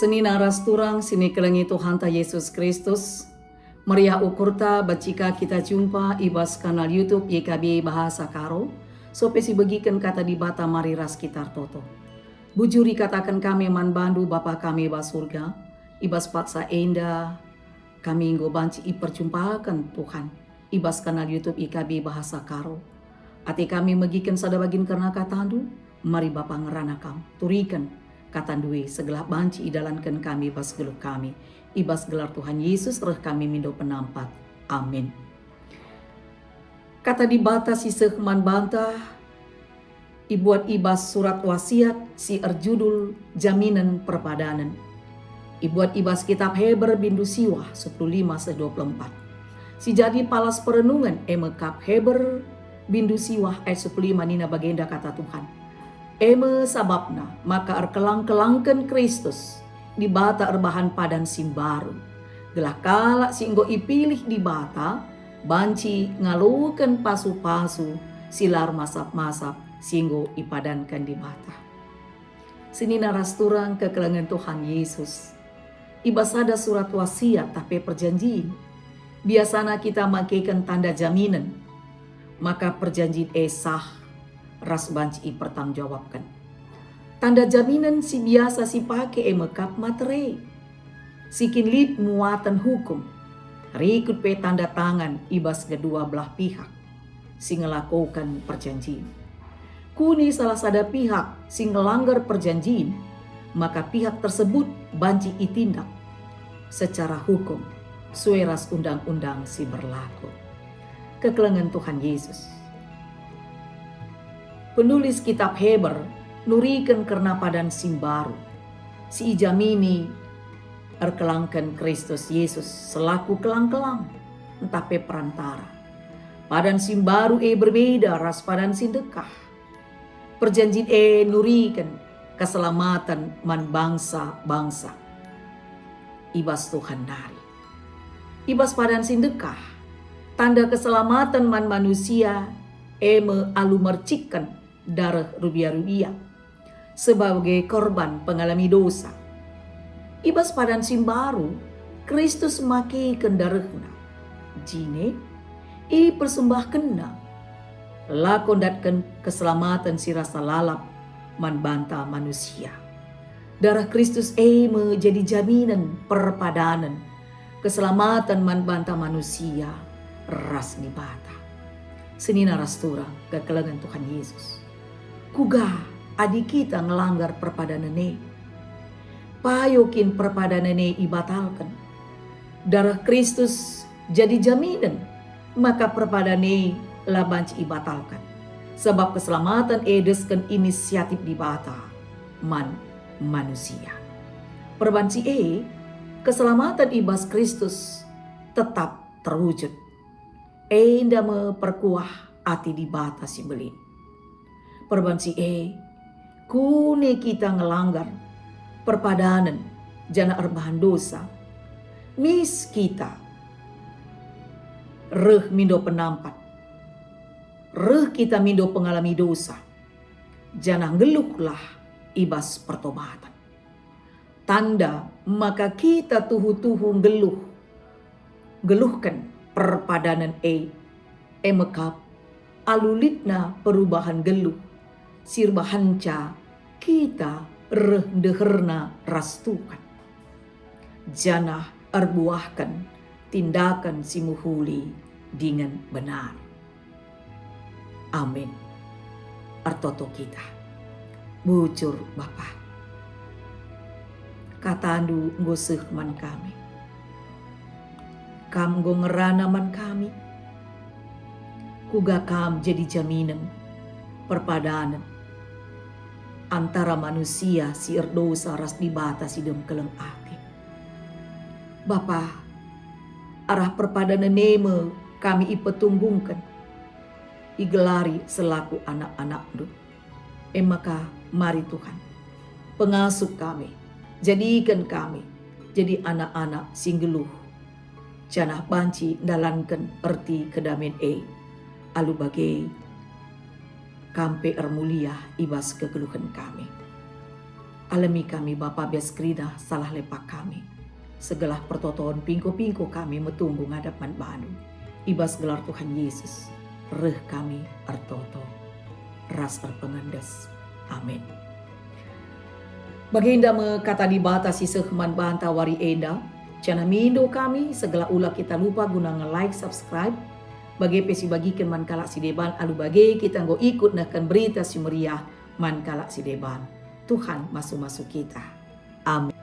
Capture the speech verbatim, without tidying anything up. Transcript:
Senina ras turang si nikelengi Tuhanta Yesus Kristus, meriah ukurta banci ka kita jumpa i bas kanal YouTube Y K B Bahasa Karo, sope si begiken Kata Dibata mari ras kita ertoto. Bujur ikataken kami man bandu, Bapa kami bas Surga, i bas paksa enda kami enggo banci iperjumpaken Tuhan i bas kanal YouTube Y K B Bahasa Karo. Ate kami megiken sada bagin kerna katandu, mari Bapa ngerana Kam, turiken katandu e segelah banci idalanken kami bas geluh kami. I bas gelar Tuhan Yesus reh kami mindo penampat. Amin. Kata Dibata si seh man banta ibuat i bas surat wasiat si erjudul Jaminen Perpadanen. Ibuat i bas kitab Heber bindu siwah sepuluh lima seh dua puluh empat. Si jadi palas perenungen e me kap Heber bindu siwah ayat sepuluh lima, nina bagenda Kata Tuhan, "E me sabapna maka erkelang-kelangken Kristus, Dibata erbahan padan si mbaru, gelah kalak si enggo ipilih Dibata banci ngaloken pasu-pasu si la ermasap-masap si enggo ipadanken Dibata." Senina ras turang kekelengen Tuhan Yesus, i bas sada surat wasiat tah pe perjanjin, biasana kita makeken tanda jaminen maka perjanjin e sah ras banci ipertanggungjawabken. Tanda jaminen si biasa sipake e me kap matere, si kin lit muaten hukum, rikut pe tanda tangan i bas kedua belah pihak si ngelakoken perjanjin. Kune salah sada pihak si ngelanggar perjanjin, maka pihak tersebut banci itindak secara hukum sue ras undang-undang si berlaku. Kekelengen Tuhan Yesus. Penulis kitab Heber nuriken kerna padan si mbaru, si ijamini erkelangken Kristus Yesus selaku kelang-kelang ntah pe perantara. Padan si mbaru e berbeda ras padan si ndekah. Perjanjin e nuriken keselamaten man bangsa-bangsa i bas Tuhan nari. I bas padan si ndekah, tanda keselamaten man manusia e me alu mercikken dareh rubia-rubia sebagai korban pengalami dosa. I bas padan si mbaru, Kristus makeken darehNa, jine ipersembahkenNa, lako ndatken keselamaten si rasa lalap man banta manusia. Dareh Kristus e me jadi jaminen perpadanen keselamaten man banta manusia ras Dibata. Senina ras turang kekelengen Tuhan Yesus. Kuga adi kita ngelanggar perpadanen e? Payo kin perpadanen e ibatalken? Dareh Kristus jadi jaminen maka perpadanen e la banci ibatalken, sabap keselamaten e desken inisiatif Dibata man manusia. Perbanci e, keselamaten i bas Kristus tetap terwujud. Enda me perkuah ate Dibata si mbelin. Perbanci e, kune kita ngelanggar perpadanen janah erbahan dosa, mis kita reh mindo penampat, reh kita mindo pengalami dosa, janah nggeluhlah i bas pertobaten. Tanda maka kita tuhu-tuhu nggeluh, nggeluhken perpadanen e, e me kap alu litna perubahan nggeluh si erbahanca kita reh ndeherna ras Tuhan, janah erbuahken tindaken si mehuli dingen benar. Amin. Ertoto kita. Bujur, Bapa, kataNdu enggo seh man kami. Kam enggo ngerana man kami. Kuga Kam jadi jaminen perpadanen antara manusia si erdosa ras Dibata si dem keleng ate. Bapa, arah perpadanen e me kami ipetunggungken, igelari selaku anak-anakNdu. E maka, mari Tuhan, pengasup kami, jadiken kami jadi anak-anak si nggeluh, janah banci ndalanken erti kedamen e. Alu bage, Kam pe ermulia i bas kegeluhen kami. Alemi kami, Bapa, bias kerina salah lepak kami. Segelah pertoton pingko-pingko kami metunggung ngadap man baNdu. I bas gelar Tuhan Yesus, reh kami ertoto ras erpengendes. Amin. Bagenda me kata Dibata si seh man banta wari enda. Janah mindo kami, segelah ula kita lupa guna nge-like, subscribe, bage pe sibagiken man kalak si deban, alu bage kita enggo ikut nehken Berita Si Meriah man kalak si deban. Tuhan masu-masu kita. Amin.